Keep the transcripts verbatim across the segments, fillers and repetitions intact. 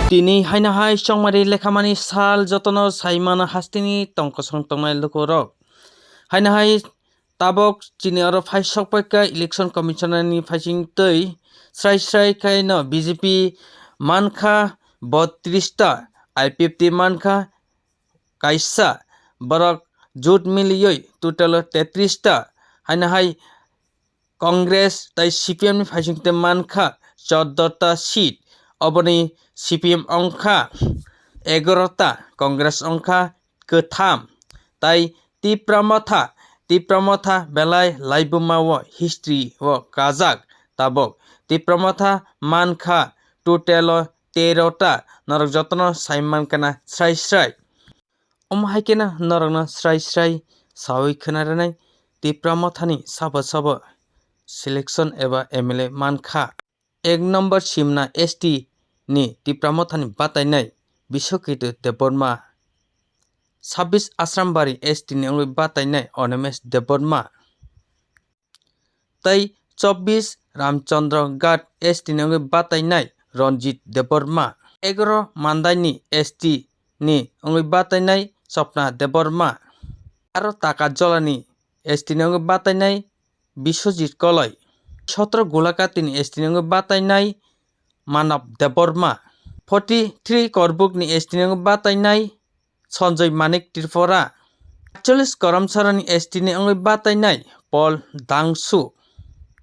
Tini haino hai chongmari lekhamani sal jotono saimano hasteni tongkosong tongnai lukurok. Haino hai tabok chini oro phaisok paikha election commissioner ni phaising twi srai srai khaino B J P mankha botris ta, I P F T mankha kaisa, borok jut miliwi total o tetris ta, haino hai Congress tai C P M ni phaising twi mankha choddo ta seat, oboni C P M ongkha egaroh ta, Congress ongkha kwtham, tai Tipra Motha, Tipra Motha belai laibuma o history o kajak tabok, Tipra Motha mankha total o teroh ta, norok jotono sai mankha na srai srai. Omo hai kheno norokno srai srai saui khna rwnai Tipra Mothani sabo sabo selection eba M L A mankha. Ek number simna S T ni Tipra Mothani batainai Biswaketu Debbarma, sabbish Asrambari S T ni wngwi batainai Animesh Debbarma, tei chobbish Ramchandra Ghat S T ni wngwi batainai Ranjit Debbarma, egaroh Mandaini S T ni wngwi batainai Swapna Debbarma, aro Takajolani S T ni wngwi batainai Biswajit Koloi, sotro Gulakati ni S T ni wngwi batainai Manav Debbarma, forty three Korbuk ni S T ni wngwi batainai Sanjoy Manik Tripura, aitcholish Karamsara ni S T ni wngwi batainai Paul Dangsu,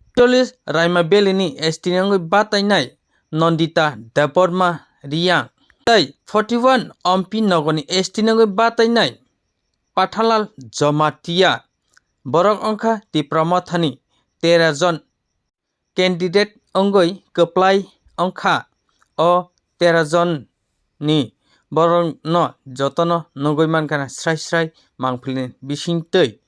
aitcholish Raima Valley ni S T ni wngwi batainai Nandita Debbarma Reang, tei forty one Ampi Nagar ni S T ni wngwi batainai Pathalal Jamatia. Borok wngkha Tipra Mothani tera jon candidate wngwi kwplai wngkha. O tera jon ni borokno jotono nugwi mankha na srai srai mangpili ni bisingtwi.